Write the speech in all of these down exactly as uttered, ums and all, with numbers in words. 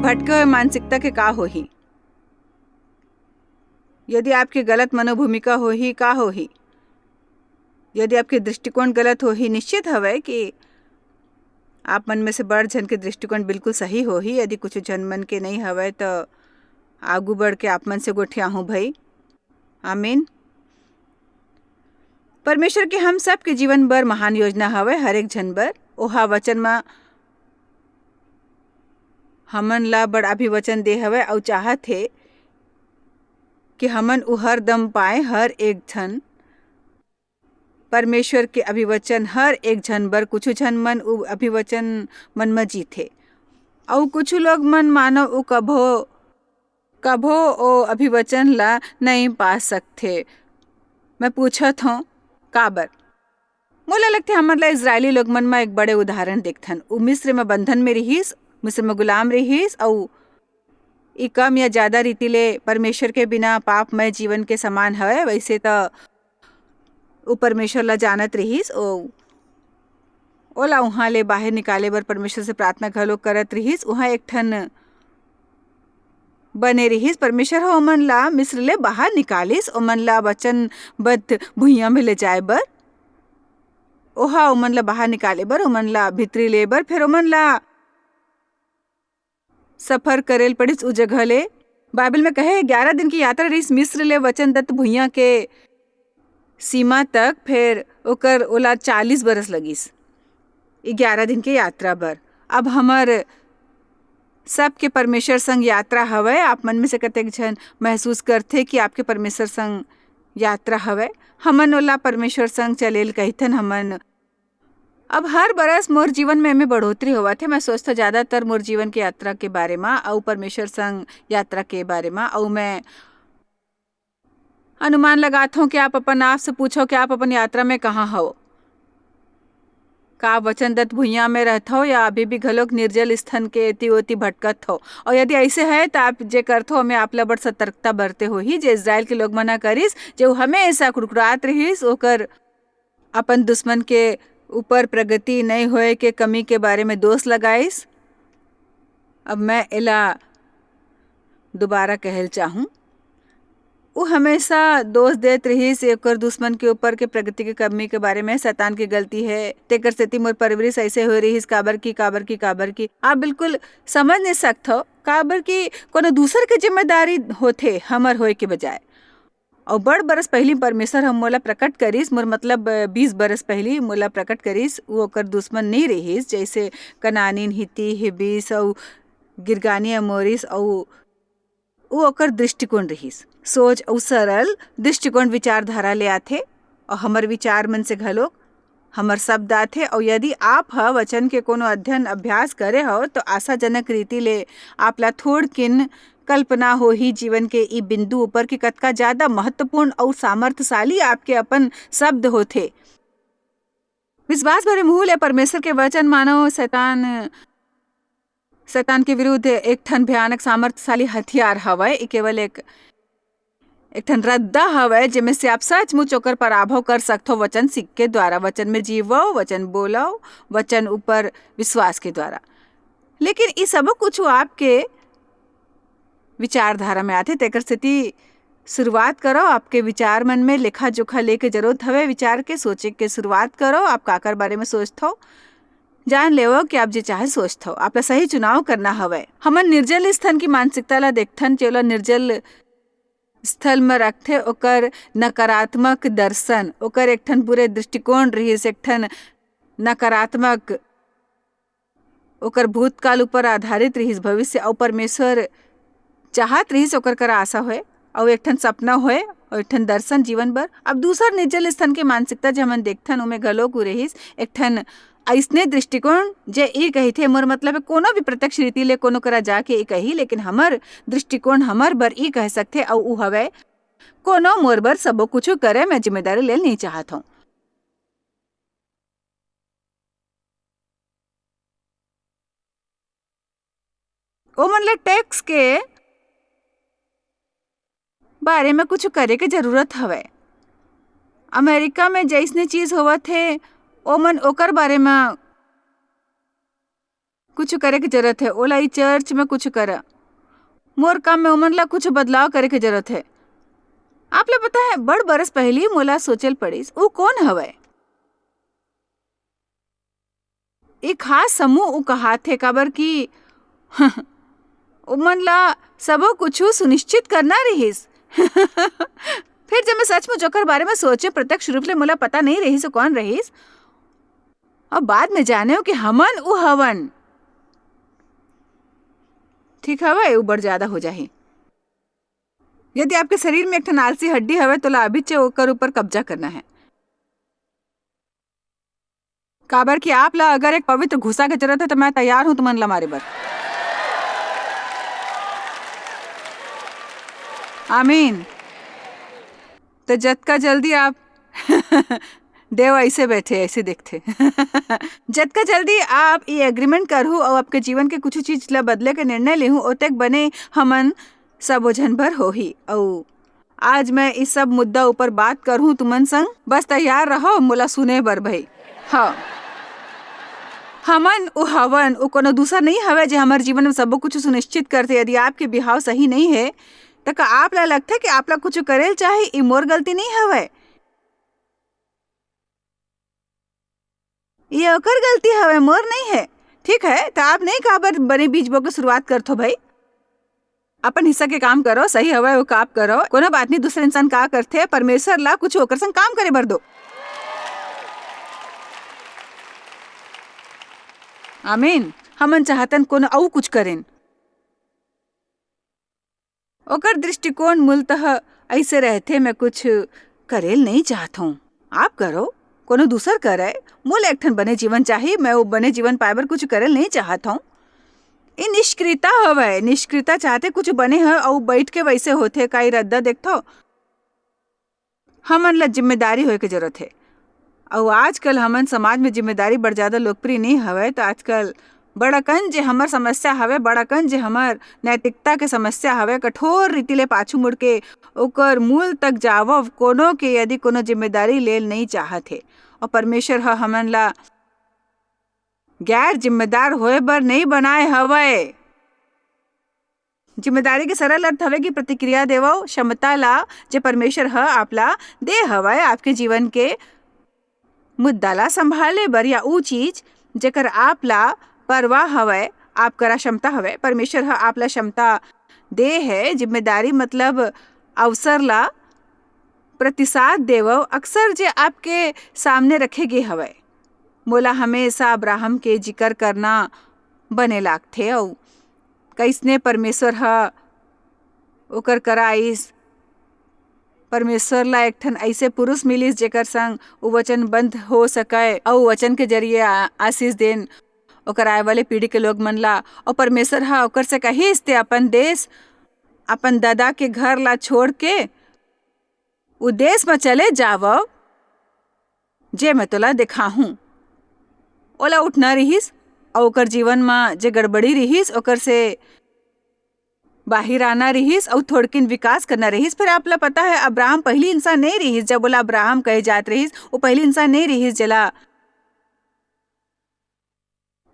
भटके हुए मानसिकता के का होही? यदि आपके गलत मनोभूमिका होही, का होही? यदि आपके दृष्टिकोण गलत होही, निश्चित हवय कि आप मन में से बड़ झन के दृष्टिकोण बिल्कुल सही होही। यदि कुछ झन मन के नहीं हवय, त आगू बढ़ के आप मन से गोठियाहूँ भई। आमीन। परमेश्वर के हम सब के जीवन बर महान योजना हवय, हर एक झन बर। ओहा वचन म हमन ला बड़ अभिवचन दे हवय अउ चाहत हे कि हमन उ हर दम पाए, हर एक झन परमेश्वर के अभिवचन, हर एक झन बर। कुछु झन मन उ अभिवचन मन म जीथे, अउ कुछु लोग मन मानो उ कभो, कभो ओ अभिवचन ला नइ पा सकथे। मैं पूछत हौं, काबर? मोला लगथे, हमन ला इजरायली लोग मन म एक बड़े उदाहरण देखथन। उ मिस्र म बंधन में रिहिस, मिस्र म गुलाम रिहिस, अउ ई कम या ज्यादा रीति ले परमेश्वर के बिना पापमय जीवन के समान हवय। वैसे त उ परमेश्वर ला जानत रिहिस, ओ, ओला उहाँ ले बाहर निकाले बर परमेश्वर से प्रार्थना घलो करत रिहिस। उहाँ एक ठन बने रिहिस, परमेश्वर ह ओमन ला मिस्र ले बाहर निकालिस, ओमन ला वचनबद्ध भुइयां में ले जाए बर। ओहा ओमन ला बाहर निकाले बर, ओमन ला भीतरी ले बर, फिर ओमन ला सफर करेल पड़िस उ जगह ले। बाइबल में कहे, ग्यारह दिन की यात्रा रहिस मिस्र ले वचनदत्त भुइयां के सीमा तक, फेर ओकर ओला चालीस बरस लगिस, ई ग्यारह दिन के यात्रा बर। अब हमर सबके परमेश्वर संग यात्रा हवय। आप मन में से कतेक झन महसूस करथे कि आपके परमेश्वर संग यात्रा हवय? हमन ओला परमेश्वर संग चलेल कहिथन। हमन अब हर बरस मोर जीवन में एमे बढ़ोतरी होवत हे। मैं सोचथव ज्यादातर मोर जीवन के यात्रा के बारे म अउ परमेश्वर संग यात्रा के बारे म, अउ मैं अनुमान लगाथव कि आप अपन आप से पूछव कि आप अपन यात्रा में कहाँ हव। का वचनदत्त भुइयां में रहथव या अभी भी घलोक निर्जल स्थान के एती ओती भटकत हव? अउ यदि ऐसे है, त आप जे करथव, ओमे आप ला बड़ सतर्कता बरते होही, जे इजराइल के लोग मन ह करिस, जे उ हमेशा कुड़कुड़ात रहिस, ओकर अपन दुश्मन के ऊपर प्रगति नइ होए के कमी के बारे में दोष लगाइस। अब मैं एला दोबारा कहल चाहूँ, उ हमेशा दोष देत रहिस ओकर दुश्मन के ऊपर के प्रगति के कमी के बारे में, शैतान के गलती है, तेकर सेती मोर परवरिश ऐसे होए रहिस, काबर की, काबर की, काबर की। आप बिल्कुल समझ नहीं सकथव, काबर की कोनो दूसर के जिम्मेदारी होथे हमर होए के बजाय। अउ बड़ बरस पहिली परमेश्वर ह मोला प्रकट करिस, मोर मतलब, अ, बीस बरस पहिली मोला प्रकट करिस, उ ओकर दुश्मन नइ रहिस, जइसे कनानीन, हित्ती, हिब्बीस अउ गिरगानी, अमोरीस, अउ उ ओकर दृष्टिकोण रहिस। सोच अउ सरल दृष्टिकोण विचारधारा ले आथे, अउ हमर विचार मन से घलोक हमर शब्द आथे। अउ यदि आप ह वचन के कोनो अध्ययन अभ्यास करे हव, तो आशाजनक रीति ले आप ला थोड़किन कल्पना होही जीवन के ई बिंदु ऊपर कि कतका ज्यादा महत्वपूर्ण अउ सामर्थशाली आपके अपन शब्द होथे। विश्वास भरे मुंह ले परमेश्वर के वचन मानो शैतान, शैतान के विरुद्ध एक ठन भयानक सामर्थशाली हथियार हवय। ई केवल एक, एक ठन रद्दा हवय, जेमे से आप सचमुच ओकर पराभव कर सकथो, वचन सीख के द्वारा। वचन में जीवो, वचन बोलो, वचन ऊपर विश्वास के द्वारा। लेकिन ई सबो कुछ आपके विचारधारा में आथे, तेकर सेती शुरुआत करो। आपके विचार मन में लेखा जोखा लेके जरूरत हवे, विचार के सोचे के शुरुआत करो। आप काकर बारे में सोचथो, जान लेवो कि आप जे चाहे सोचथो, आप ला सही चुनाव करना हवय। हमन निर्जल स्थान की मानसिकता ला देखथन, जेला निर्जल स्थल म रखथे, ओकर नकारात्मक दर्शन, ओकर एक ठन बुरे दृष्टिकोण रहिस, एक ठन नकारात्मक, ओकर भूतकाल ऊपर आधारित रहिस भविष्य, अउ परमेश्वर चाहत रहिस ओकर करा आशा होए, अउ एक ठन सपना होए, अउ एक ठन दर्शन जीवन बर। अब दूसर निर्जल स्थान के मानसिकता जे हमन देखथन, ओमे घलोक उ रहिस एक ठन अइसने दृष्टिकोण, जे ई कहिथे, मोर मतलब है, कोनो भी प्रत्यक्ष रीति ले कोनो करा जाके ई कही, लेकिन हमर दृष्टिकोण हमर बर ई कह सकथे, अउ उ हवय, कोनो मोर बर सबो कुछु करे, मैं जिम्मेदारी लेल नइ चाहत हौं। ओमन ला टैक्स के बारे में कुछ करे के जरूरत हवय। अमेरिका में जइसने चीज होवत हे, ओमन ओकर बारे में कुछ करे के जरूरत है, ओला ई चर्च में कुछ करा। मोर काम में ओमन ला कुछ बदलाव करे के जरूरत है। आप ला पता है, बड़ बरस पहिली मोला सोचल पड़िस, ऊ कोन हवय? एक खास समूह ऊ कहाथे, काबर कि ओमन ला सबो कुछु सुनिश्चित करना रिहिस। फिर जब मैं सचमुच ओकर बारे में सोचे, प्रत्यक्ष रूप ले मोला पता नहीं रहिस, वो कौन रहिस, और बाद में जाने कि हमन ऊ हवन। ठीक हवय, ऊ बड़ ज्यादा हो जाही। यदि आपके शरीर में एक ठन आलसी हड्डी हवय, तो ला अभी चे ओकर ऊपर कब्जा करना है। काबर कि आप ला अगर एक पवित्र घुसा के जरूरत है, तो मैं तैयार हूं तुमन ला मारे बर। आमीन। तो जतका जल्दी आप देव ऐसे बैठे, ऐसे देखते। जतका जल्दी आप ये एग्रीमेंट करहू और आपके जीवन के कुछ चीज ला बदले के निर्णय लेहू, ओतेक बने हमन सबो झन बर होही। अउ आज मैं इस सब मुद्दा ऊपर बात करहूं तुमन संग। बस तैयार रहो मोला सुने बर भाई। हाँ, हमन उ हवन, उ कोनो दूसर नहीं हवे जे हमर जीवन में सबो कुछ सुनिश्चित करथे। यदि आपके बिहाव सही नहीं है, त का आप ला लगथे कि आप ला कुछ करे ल चाही? ई मोर गलती नहीं हवे, ये ओकर गलती हवे, मोर नहीं है। ठीक है, त आप नहीं काबर बने बीज बो के शुरुआत करथो भाई? अपन हिस्सा के काम करो, सही हवय वो काम करो, कोनो बात नहीं, दूसरे इंसान का करथे, परमेश्वर ला कुछ ओकर संग काम करे बर दो। आमीन। हमन चाहतन कोनो अऊ कुछ करेन। ओकर दृष्टिकोण मूलतः ऐसे रहथे, मैं कुछ करेल नहीं चाहत हूँ, आप करो, कोनो दूसर करे, मोला एक ठन बने जीवन चाही, मैं वो बने जीवन पाए बर कुछ करेल नहीं चाहत हूँ। ये निष्क्रियता हवय, निष्क्रियता चाहते कुछ बने ह, अउ बैठ के वैसे होथे, का ई रद्दा देखथो? हमन ला जिम्मेदारी होए के जरूरत हे। अउ आजकल हमन समाज में जिम्मेदारी बड़ ज्यादा लोकप्रिय नहीं हवय, तो आजकल बड़कन जे हमर समस्या हवय, बड़कन जे हमर नैतिकता के समस्या हवय, कठोर रीति ले पाछू मुड़ के ओकर मूल तक जावव, कोनो के यदि कोनो जिम्मेदारी लेल नहीं चाहत हे। और परमेश्वर ह हमन ला गैर जिम्मेदार होए बर नहीं बनाए हवय। जिम्मेदारी के सरल अर्थ हवे कि प्रतिक्रिया देवव, क्षमता ला जे परमेश्वर ह आप ला दे हवय, आपके जीवन के मुद्दा ला संभाले बर, या ऊ चीज जेकर आप ला परवाह हवय, आप करा क्षमता हवय, परमेश्वर ह आप ला क्षमता दे है। जिम्मेदारी मतलब अवसर ला प्रतिसाद देवव, अक्सर जे आपके सामने रखे गे हवय। मोला हमेशा अब्राहम के जिकर करना बने लागथे, अउ कइसने परमेश्वर ह ओकर करा आइस। परमेश्वर ला एक ठन अइसे पुरुष मिलिस, जेकर संग उ वचनबद्ध हो सकय, अउ वचन के जरिए आ-, आशीष देन ओकर आए वाले पीढ़ी के लोग मन ला। अउ परमेश्वर ह ओकर से कहिस, "ते अपन देश, अपन ददा के घर ला छोड़ के उ देश म चले जावव, जे मैं तोला देखाहूं।" ओला उठना रिहिस, अउ ओकर जीवन म जे गड़बड़ी रिहिस, ओकर से बाहिर आना रिहिस, अउ थोड़किन विकास करना रिहिस। फिर आप ला पता है, अब्राहम पहली इंसान नहीं रिहिस, जब ओला अब्राहम कहे जात रिहिस, वो पहली इंसान नहीं रिहिस, जेला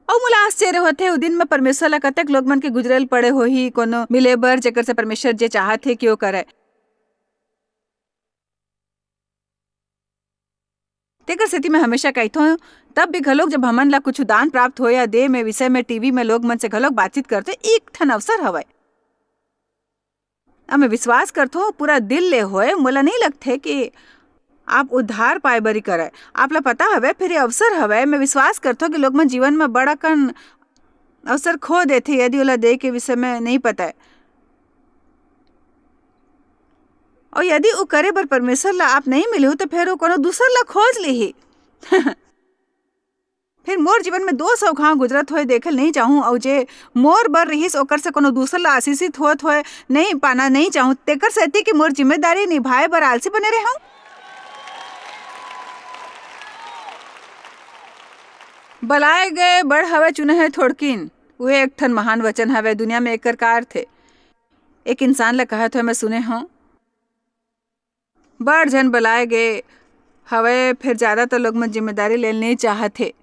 अउ मोला आश्चर्य होथे, उ दिन म परमेश्वर ला कतेक लोग मन के गुजरे ल पड़े होही, कोनो मिले बर, जेकर से परमेश्वर जे चाहत हे कि ओ करय। तेकर सेती मैं हमेशा कहिथों, तब भी घलोक जब हमन ला कुछ दान प्राप्त होय या दे में विषय में टीवी में लोग मन से घलोक बातचीत करथे, एक ठन अवसर हवय। अब मैं विश्वास करथों, पूरा दिल ले होय, मोला नहीं लगथे कि आप उद्धार पाए बर ही करय। आप ला पता हवय, फिर ये अवसर हवय। मैं विश्वास करथों कि लोग मन जीवन में बड़ अकन अवसर खो देथे, यदि ओला दे के विषय में नहीं पता है। और यदि वो करे बर परमेश्वर ला आप नहीं मिलहू, तो फिर वो कोनो दूसर ला खोज लिही। फिर मोर जीवन में दो सौ घाव गुजरत होए देखल नहीं चाहूं, अउ जे मोर बर रिहिस, ओकर से कोनो दूसर ला आशीषित होत होए नहीं पाना नहीं चाहूं। तेकर सेती कि मोर जिम्मेदारी निभाए बर आलसी बने रहूं। बलाए गए बड़ हवय, चुने हैं थोड़किन। उहे एक ठन महान वचन हवय, दुनिया में एकर का अर्थ हे? एक इंसान ला कहत होए मैं सुने हूं, बड़ झन बलाए गे हवय, फेर जादातर लोग मन जिम्मेदारी लेल नइ चाहत हे।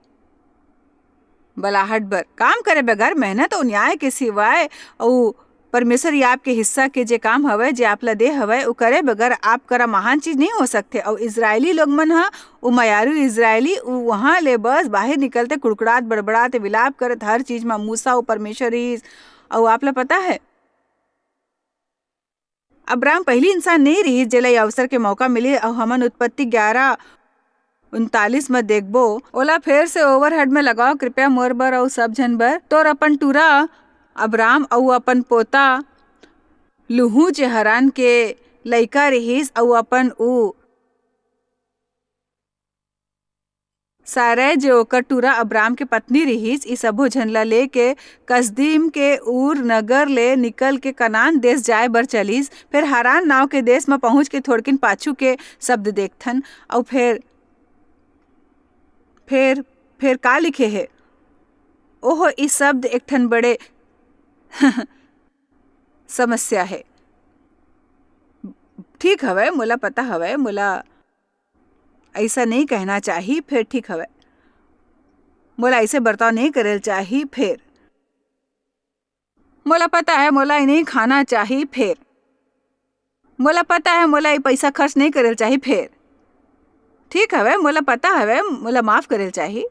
बलाहट बर काम करे बगैर मेहनत अउ न्याय के सिवाय, अउ परमेश्वर ये आपके हिस्सा के जे काम हवय, जे आप ला दे हवय, उ करे बगैर आप करा महान चीज नहीं हो सकथे। अउ इजरायली लोग मन ह, उ मयारू इजरायली, उ वहां ले बस बाहिर निकलते कुड़कुड़ात, बड़बड़ात, विलाप करत हर चीज म मूसा अउ परमेश्वर रिहिस। अउ आप ला पता है, अब्राहम पहली इंसान नहीं रिहिस, जेला ये अवसर के मौका मिले, अउ हमन उत्पत्ति ग्यारह उनतालीस म देखबो। ओला फेर से overhead म लगाओ, कृपया मोर बर अउ सब झन बर। तोर अपन टूरा अब्राहम अउ अपन पोता लूहू, जे हरान के लइका रिहिस, अउ अपन ऊ सारै, जे ओकर टूरा अब्राम के पत्नी रिहिस, ई सबो झन ला लेके कसदीम के ऊर नगर ले निकल के कनान देस जाए बर चलिस। फेर हारान नांव के देस म पहुंच के थोड़किन पाछू के शब्द देखथन, अउ फेर, फेर, फेर का लिखे हे? ओहो, ई शब्द एक ठन बड़े समस्या हे। ठीक हवय, मोला पता हवय, मोला ऐसा नहीं कहना चाही, फेर ठीक हवय। मोला ऐसे बर्ताव नहीं करेल चाही, फेर। मोला पता है, मोला ये नहीं खाना चाही, फेर। मोला पता है, मोला ये पैसा खर्च नहीं करेल चाही, फेर। ठीक हवय, मोला पता हवय, मोला माफ करेल चाही।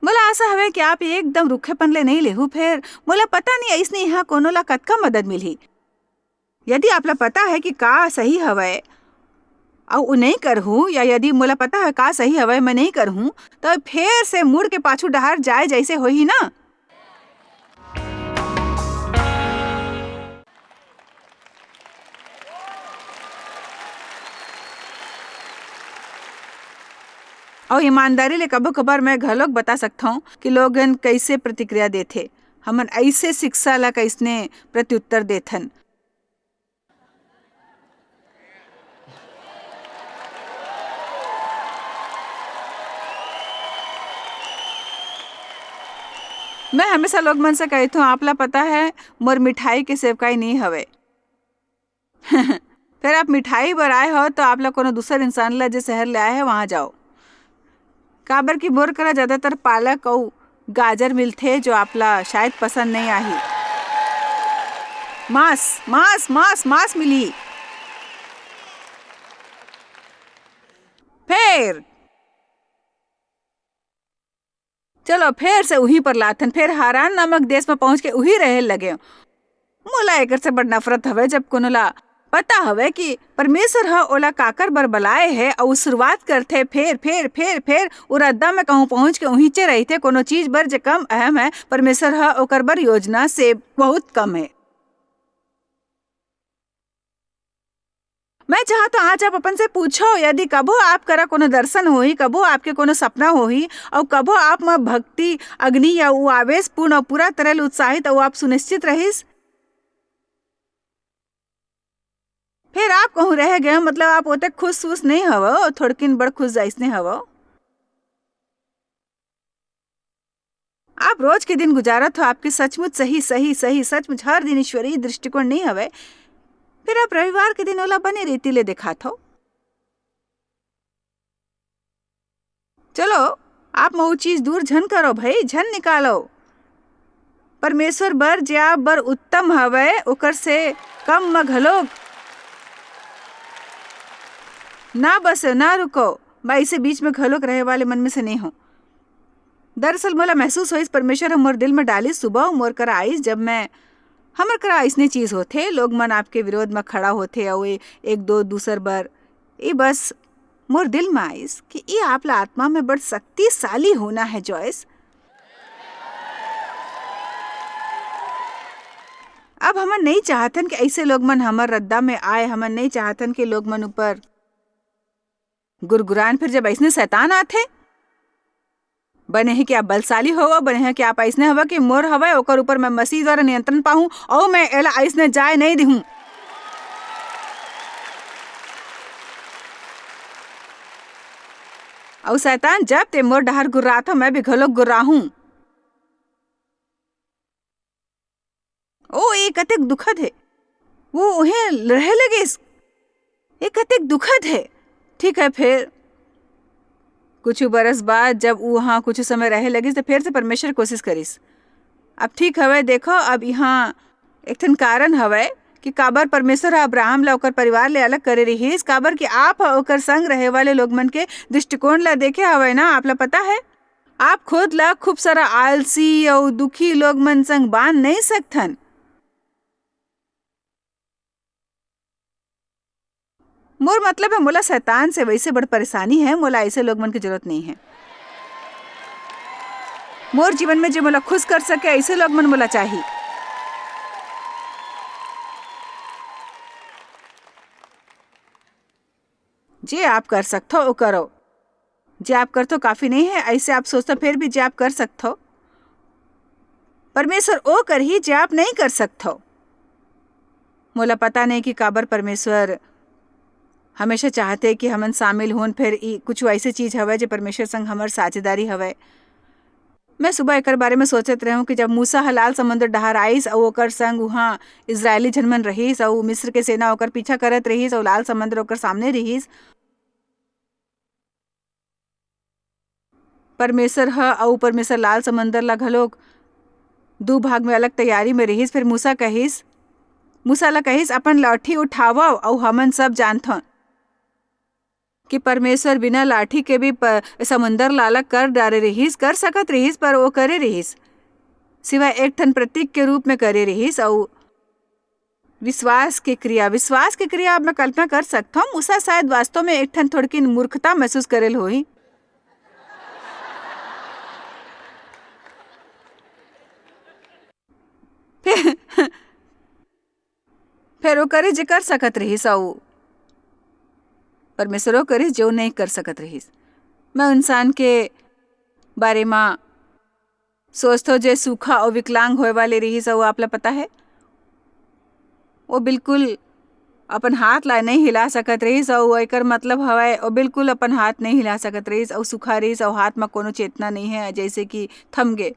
मोला आशा हवय कि आप एकदम रुखेपन ले नहीं लेहू, फेर। मोला पता नहीं अइसने यहाँ कोनो ला कतका मदद मिलही। यदि आप ला पता है कि का सही हवय, अउ उ नहीं करहूँ, या यदि मोला पता है का सही हवय, मैं नहीं करहूँ, त फेर से मुड़ के पाछू डहार जाए जैसे होही ना। अउ ईमानदारी ले कभू कभार मैं घलोक बता सकथौं कि लोगन कइसे प्रतिक्रिया देथे। हमन अइसे शिक्षा ला कइसने प्रत्युत्तर देथन। मैं हमेशा लोग मन से कहिथौं, "आप ला पता है, मोर मिठाई के सेवकाई नहीं हवे।" फेर आप मिठाई बर आए हो, तो आप ला कोनो दूसर इंसान ला, जे शहर ले आए है, वहाँ जाओ। काबर कि मोर करा ज्यादातर पालक अउ गाजर मिलथे, जो आप ला शायद पसंद नहीं आही। मांस, मांस, मांस, मांस मिली। फेर चलो, फेर से उही पर लाथन, फेर हारान नामक देश म पहुंच के उही रहे लगे। मोला एकर से बड़ नफरत हवे, जब कोनो ला पता हवे कि परमेश्वर ह ओला काकर बर बलाए हे, अउ शुरुआत करथे, फेर, फेर, फेर, फेर उ रद्दा म कहूं पहुंच के उहींचे रहिथे, कोनो चीज बर जे कम अहम है, परमेश्वर ह ओकर बर योजना से बहुत कम है। मैं चाहत हूँ, आज आप अपन से पूछो, यदि कभो आप करा कोनो दर्शन होही, कभो आपके कोनो सपना होही, अउ कभो आप म भक्ति अग्नि या उ आवेश पूर्ण अउ पूरा तरह ले उत्साहित अउ आप सुनिश्चित रहिस, फेर आप कहूँ रह गए, मतलब आप ओते खुश वुश नहीं हवो, थोड़किन बड़ खुश जाइसने हवो। आप रोज के दिन गुजारत हो, आपके सचमुच सही, सही, सही, सचमुच हर दिन ईश्वरीय दृष्टिकोण नहीं हवे, फिर आप रविवार के दिन ओला बने रीति ले दिखात हो। चलो, आप म वो चीज दूर झन करो भाई, झन निकालो। परमेश्वर बर, जे आप बर उत्तम हवय, ओकर से कम म घलोक ना बसो, ना रुको। मैं इसे बीच में घलोक रहे वाले मन में से नहीं हूँ। दरअसल मोला महसूस होइस, परमेश्वर ह मोर दिल में डालिस, सुबह मोर करा आइस, जब मैं, हमर करा अइसने चीज होथे, लोग मन आपके विरोध में खड़ा होथे, अउ ए-, एक दो दूसर बर, ए बस मोर दिल में आइस कि ए आप ला आत्मा में बड़ शक्तिशाली होना है, जॉयस। अब हमन नहीं चाहतन कि ऐसे लोग मन हमर रद्दा में आए, हमन नहीं चाहतन कि लोग मन ऊपर गुरगुरान। फिर जब अइसने शैतान आथे, बने हे कि आप बलशाली होवो, बने हे कि आप अइसने हवो कि मोर हवय, ओकर ऊपर मैं मसीह द्वारा नियंत्रण पाहूं, अउ मैं एला अइसने जाय नहीं दिहूं। अउ शैतान, जब ते मोर डहार गुर्राथो, मैं भी घलोक गुर्राहूं। ओ, ये कतेक दुखद हे। वो उहें रहे लगिस। ये कतेक दुखद हे। ठीक है, फिर कुछ बरस बाद, जब वो वहाँ कुछ समय रहे लगिस, तो फिर से परमेश्वर कोशिश करिस। अब ठीक हवय, देखो, अब यहाँ एक ठन कारण हवय कि काबर परमेश्वर ह अब्राहम ला ओकर परिवार ले अलग करे रिहिस, काबर कि आप ह ओकर संग रहे वाले लोग मन के दृष्टिकोण ला देखे हवय ना, आप ला पता है। आप खुद ला खूब सारा आलसी अउ दुखी लोग मन संग बांध नहीं सकथन। मोर मतलब है, मोला शैतान से वैसे बड़ परेशानी है, मोला ऐसे लोग मन की जरूरत नहीं है। मोर जीवन में जे मोला खुश कर सके, ऐसे लोग मन मोला चाही। जे आप कर सकथो, वो करो। जे आप करथो, काफी नहीं है, ऐसे आप सोचथो, फिर भी जे आप कर सकथो, परमेश्वर ओ करही, जे आप नहीं कर सकथो। मोला पता नहीं कि काबर परमेश्वर हमेशा चाहते कि हमन शामिल होन, फिर ई कुछ ऐसे चीज हवय, जे परमेश्वर संग हमर साझेदारी हवय। मैं सुबह एकर बारे में सोचत रहूं कि जब मूसा ह लाल समुद्र डहार आइस अउ ओकर संग उहाँ इजरायली झन मन रहिस अउ मिस्र के सेना ओकर पीछा करत रहिस अउ लाल समुद्र ओकर सामने रहिस, परमेश्वर ह अउ परमेश्वर लाल समुंदर ला घलोक दू भाग में अलग तैयारी में रिहिस। फिर मूसा कहिस, मूसा ला कहिस, "अपन लाठी उठावव, अउ हमन सब जानथन कि परमेश्वर बिना लाठी के भी प-, समुंदर ला अलग कर डारे रिहिस, कर सकत रिहिस, पर वो करे रिहिस, सिवाय एक ठन प्रतीक के रूप में करे रिहिस।" अउ विश्वास के क्रिया, विश्वास के क्रिया अब मैं कल्पना कर सकथव, मूसा शायद वास्तव में एक ठन थोड़किन मूर्खता महसूस करेल होही। फिर, फिर वो करे जे कर सकत रहिस, अउ परमेश्वर वो करे जो नहीं कर सकत रहिस। मैं इंसान के बारे में सोचथव, जे सूखा अउ विकलांग होए वाले रिहिस, अउ आप ला पता है, वो बिल्कुल अपन हाथ ला नहीं हिला सकत रिहिस, अउ एकर मतलब हवय, वो बिल्कुल अपन हाथ नहीं हिला सकत रिहिस, अउ सूखा रिहिस, अउ हाथ म कोनो चेतना नहीं है, जैसे कि थम गे।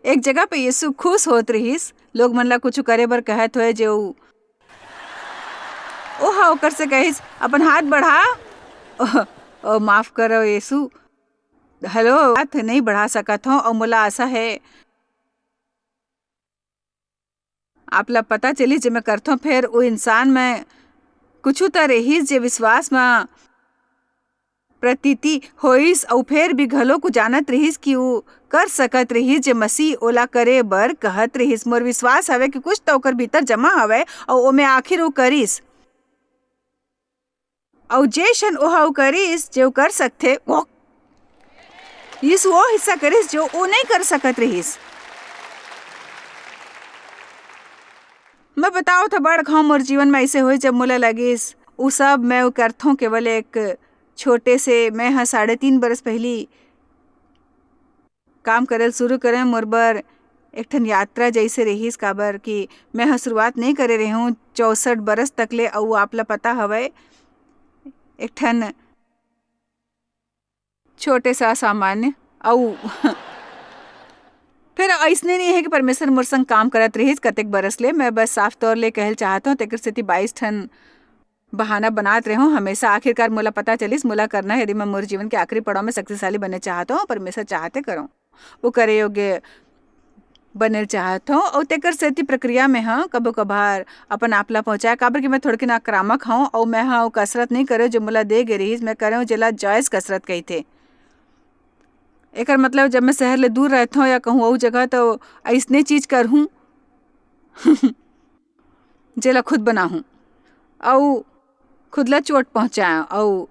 एक जगह पे यीशु खुश होत रिहिस, लोग मन ला कुछ करे बर कहत होए, जे उ, ओहा ओकर से कहिस, "अपन हाथ बढ़ा।" ओ, ओ, माफ करो यीशु, हेलो, हाथ नहीं बढ़ा सकत हव, अउ मोला आशा है, आप ला पता चलिस, जे मैं करथव, फेर ओ इंसान में कुछु त रहिस, जे विश्वास म प्रतीति होइस, अउ फेर भी घलो कुछ जानत रहिस कि ऊ कर सकत रहिस, जे मसीह ओला करे बर कहत रहिस। मोर विश्वास हवय कि कुछ त ओकर भीतर जमा हवय, अउ ओमे आखिर ऊ करिस। अउ जे क्षण ओह ऊ करिस, जे ऊ कर सकथे, वो यीशु वो हिस्सा करिस, जो वो नहीं कर सकत रहिस। मैं बताओ था, बड़ घाव मोर जीवन में ऐसे होए, जब मोला लगिस, ऊ सब मैं ऊ करथों, केवल एक छोटे से, मैं ह साढ़े तीन बरस पहली काम करल शुरू करें, मोर बर एक ठन यात्रा जैसे रहिस, काबर कि मैं ह शुरुआत नहीं करे रहे हूँ चौसठ बरस तक ले, अउ आप ला पता हवय, एक ठन छोटे सा सामान्य, अउ फिर अइसने नहीं है कि परमेश्वर मोर संग काम करत रहिस कतेक बरस ले। मैं बस साफ तौर ले कहल चाहत हूँ, तेकर सेती बाईस ठन बहाना बनात रहे हूँ हमेशा। आखिरकार मोला पता चलिस, मोला करना है, यदि मैं मोर जीवन के आखिरी पड़ाव में शक्तिशाली बने चाहत हूँ, परमेश्वर चाहते करूँ, वो करे योग्य बने चाहत हूँ। अउ तेकर सेती प्रक्रिया में हाँ कभो कभार अपन आप ला पहुँचाए, काबर कि मैं थोड़किन आक्रामक हूँ, अउ मैं हाँ वो कसरत नहीं करे जो मोला दे गे रहिस, मैं करे हूँ जेला जॉयस कसरत कहिथे। एकर मतलब, जब मैं शहर ले दूर रहत हूँ या कहूँ अउ जगह, तो अइसने चीज करहूँ जेला खुद बनाहूँ, अउ खुद ला चोट पहुँचाए, अउ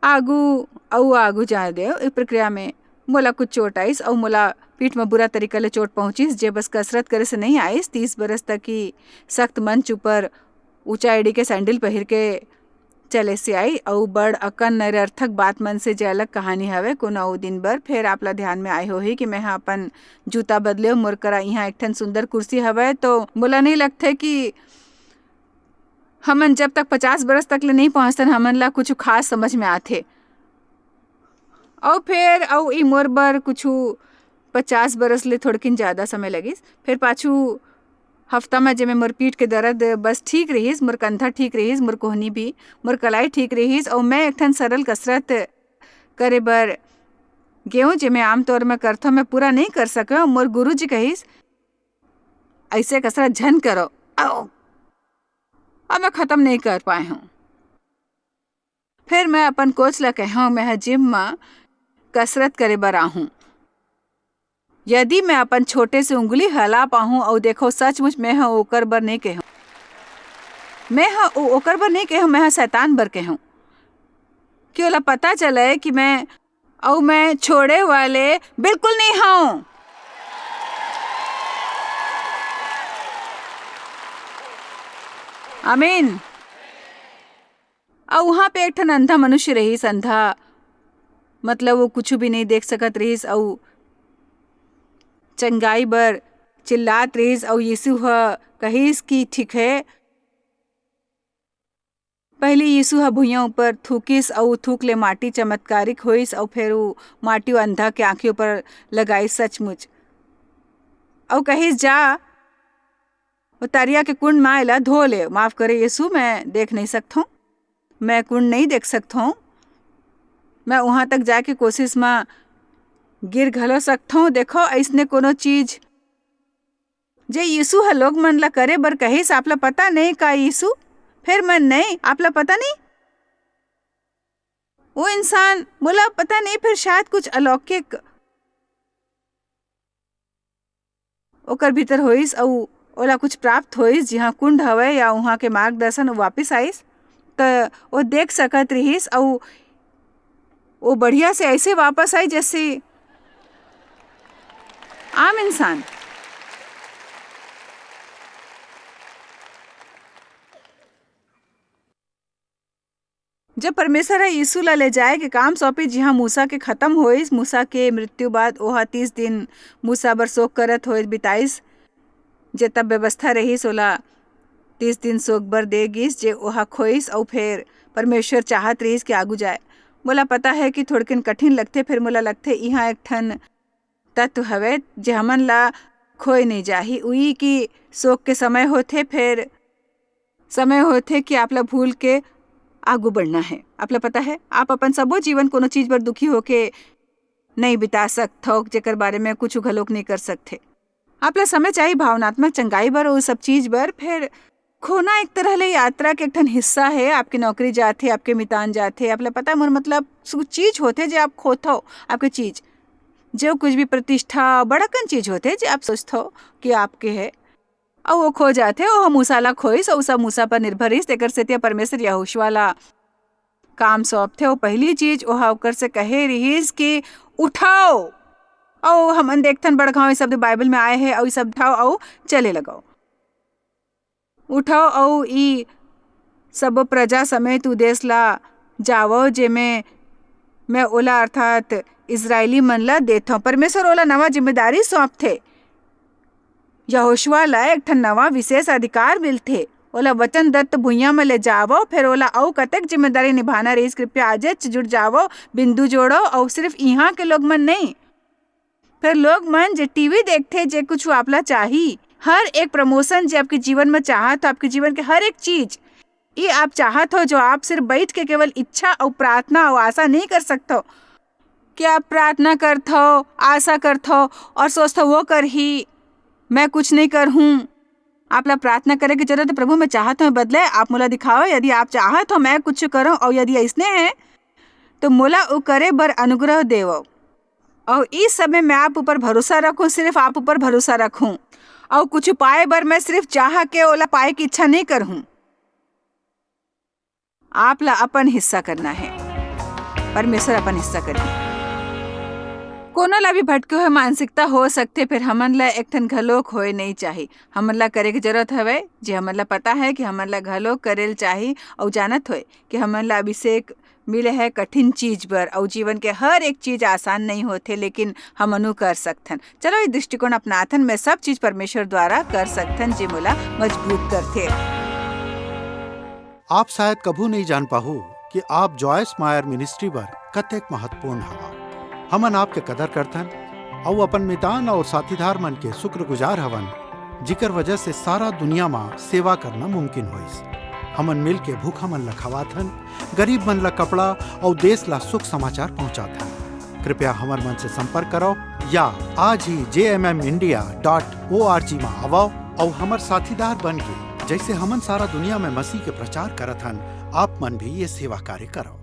आगू, अउ आगू जाए देव। ए प्रक्रिया में मोला कुछ चोट आइस, अउ मोला पीठ म बुरा तरीका ले चोट पहुँचिस, जे बस कसरत करे से नहीं आइस। तीस बरस तक ही सख्त मंच ऊपर ऊंचा एड़ी के सैंडल पहिर के चले से आई, अउ बड़ अकन निरर्थक बात मन से जे अलग कहानी हवे, कोनो अउ दिन बर। फेर आप ला ध्यान में आए होही कि मैं ह अपन जूता बदलेव, मोर करा इहाँ एक ठन सुंदर कुर्सी हवय, तो मोला नहीं लगथे कि हमन जब तक पचास बरस तक ले नहीं पहुँचतन, हमन ला कुछ खास समझ में आथे। अउ फेर, अउ ई मोर बर कुछु पचास बरस ले थोड़किन ज्यादा समय लगिस। फेर पाछू हफ्ता में जेमे मोर पीठ के दर्द बस ठीक रहिस, मोर कंधा ठीक रहिस, मोर कोहनी भी, मोर कलाई ठीक रहिस, अउ मैं एक ठन सरल कसरत करे बर गेंव, जेमे आमतौर में करथों, मैं पूरा नहीं कर सके। मोर गुरुजी कहिस, "ऐसे कसरत झन करो।" अउ, अब मैं खत्म नहीं कर पाए हूँ। फिर मैं अपन कोच ला कहूँ, "मैं ह जिम म कसरत करे बर आहूँ।" यदि मैं अपन छोटे से उंगली हला पाहूं अउ देखो, सचमुच मैं ह ओकर बर नहीं कहूं। मैं ह ओ-, ओकर बर नहीं कहूं, मैं ह शैतान बर कहूं। कि ओला पता चले कि मैं, अउ मैं छोड़े वाले बिल्कुल नहीं हूं। आमीन। अउ वहां पे एक ठन अंधा मनुष्य रहिस, अंधा, मतलब वो कुछ भी नहीं देख सकत रहिस, अउ चंगाई बर चिल्लात रहिस, अउ यीशु ह कहिस कि ठीक है। पहली यीशु ह भुइयां ऊपर थूकिस, अउ थूक ले माटी चमत्कारिक होइस, अउ फिर वो माटी वो अंधा के आंखी ऊपर लगाइस सचमुच, अउ कहिस, "जा, वो तरिया के कुंड म एला धो ले।" "माफ करे यीशु, मैं देख नहीं सकथों, मैं कुंड नहीं देख सकथों, मैं वहां तक जाए के कोशिश म गिर घलो सकथों।" देखो, अइसने कोनो चीज जे यीशु ह लोग मन ला करे बर कहिस, आप ला पता नहीं का यीशु? फिर मैं नहीं, आप ला पता नहीं? वो इंसान, मोला पता नहीं, फिर शायद कुछ अलौकिक ओकर भीतर होइस, अउ ओला कुछ प्राप्त होइस, जिहां कुंड हवय या उहां के मार्गदर्शन, वो वापिस आइस, त वो देख सकत रिहिस, अउ वो बढ़िया से ऐसे वापस आई, जैसे आम इंसान। जब परमेसर ह यीसू ला ले जाय के काम सौंपिस, जिहां मूसा के खतम होइस, मूसा के मृत्यु बाद ओह तीस दिन मूसा बर सोक करत होय बिताइस, जे तब बेवस्था रहिस, ओला तीस दिन सोक बर दे गिस, जे ओह खोइस, अऊ फेर परमेसर चाहत रहिस कि आगू जाय। मोला पता हे कि थोड़किन कठिन लगथे, फेर मोला लगथे, इहां एक ठन तत्व हवय, जे हमन ला खोए नइ जाही। उही कि सोक के समय होथे, फेर समय होथे कि आप ला भूल के आगू बढ़ना हे। आप ला पता हे, आप अपन सबो जीवन कोनो चीज बर दुखी होके नइ बिता सकथव, जेकर बारे में कुछु घलोक नइ कर सकथे। आप ला समय चाही भावनात्मक चंगाई बर, ओ सब चीज बर। फेर खोना एक तरह ले यात्रा के एक ठन हिस्सा हे। आपके नौकरी जाथे, आपके मितान जाथे, आप ला पता हे, मोर मतलब, कुछ चीज होथे, जे आप खोथव, आपके चीज, जो कुछ भी प्रतिष्ठा, बड़कन चीज होथे, जे आप सोचथव कि आपके हे, अऊ वो खो जाथे। ओह मूसा ला खोइस, अऊ सब मूसा पर निर्भर रहिस, तेकर सेती परमेसर यहोशुआ ला काम सौंपथे। अऊ पहिली चीज ओह ओकर से कहे रिहिस कि, "उठव।" अऊ हमन देखथन, बड़गांव, ये शब्द बाइबल में आय हे, अऊ ये शब्द, "उठव अऊ चले लगव।" उठव अऊ ई सबो प्रजा समेत उ देस ला जावव, जेमे मैं ओला, अर्थात इस्राएली मन ला देथंव। परमेसर ओला नवा जिम्मेदारी सौंपथे। यहोशुआ ला एक ठन नवा विशेष अधिकार मिलथे। ओला वचन दत्त भुइयां म ले जावव, फेर ओला अऊ कतेक जिम्मेदारी निभाना रहिस, कृपया आजेच जुड़ जावव, बिंदु जोड़व, अऊ सिर्फ इहां के लोग मन नहीं। फेर लोग मन जे टीवी देखथे, जे कुछु आप ला चाही, हर एक प्रमोशन जे आपके जीवन म चाहत हो, आपके जीवन के हर एक चीज, ये आप चाहत हो, जो आप सिर्फ बैठ के केवल इच्छा अऊ प्रार्थना अऊ आशा नहीं कर सकथव, कि आप प्रार्थना करथव, आशा करथव अऊ सोचथव, "वो करही, मैं कुछ नहीं करहूं।" आप ला प्रार्थना करे के जरूरत हे, "प्रभु, मैं चाहत हूं, बदले, आप मोला दिखाओ, यदि आप चाहत हो, मैं कुछ करूं, अऊ यदि अइसने हे, तो मोला वो करे बर अनुग्रह देवव। अऊ इस समय मैं आप ऊपर भरोसा रखूं, सिर्फ आप ऊपर भरोसा रखूं। अऊ कुछ पाए बर मैं सिर्फ चाह के ओला पाए की इच्छा नहीं करहूं।" आप ला अपन हिस्सा करना हे, परमेसर अपन हिस्सा करही। कोनो ला भी भटके हुए मानसिकता हो सकथे, फेर हमन ला एक ठन घलोक होए नहीं चाही। हमन ला करे के जरूरत हवय, जे हमन ला पता हे कि हमन ला घलोक करे ल चाही, अऊ जानत होए कि हमन ला अभिषेक मिले हे कठिन चीज बर, अऊ जीवन के हर एक चीज आसान नहीं होथे, लेकिन हमन उ कर सकथन। चलो, ये दृष्टिकोण अपनाथन, मैं सब चीज परमेसर द्वारा कर सकथन, जे मोला मजबूत करथे। आप शायद कभू नहीं जान पाहू कि आप जॉयस मायर मिनिस्ट्री बर कतेक महत्वपूर्ण हवा। हमन आपके कदर करथन अऊ अपन मितान अऊ साथीदार मन के शुक्रगुजार हवन, जिकर वजह से सारा दुनिया म सेवा करना मुमकिन होइस। हमन मिल के भूखा मन ला खवाथन, गरीब मन ला कपड़ा अउ देश ला सुख समाचार पहुंचाथन। कृपया हमर मन से संपर्क करो या आज ही जे M M India dot O R G मा आवव अउ हमर साथीदार बन के, जैसे हमन सारा दुनिया में मसीह के प्रचार करत हन, आप मन भी ये सेवा कार्य करो।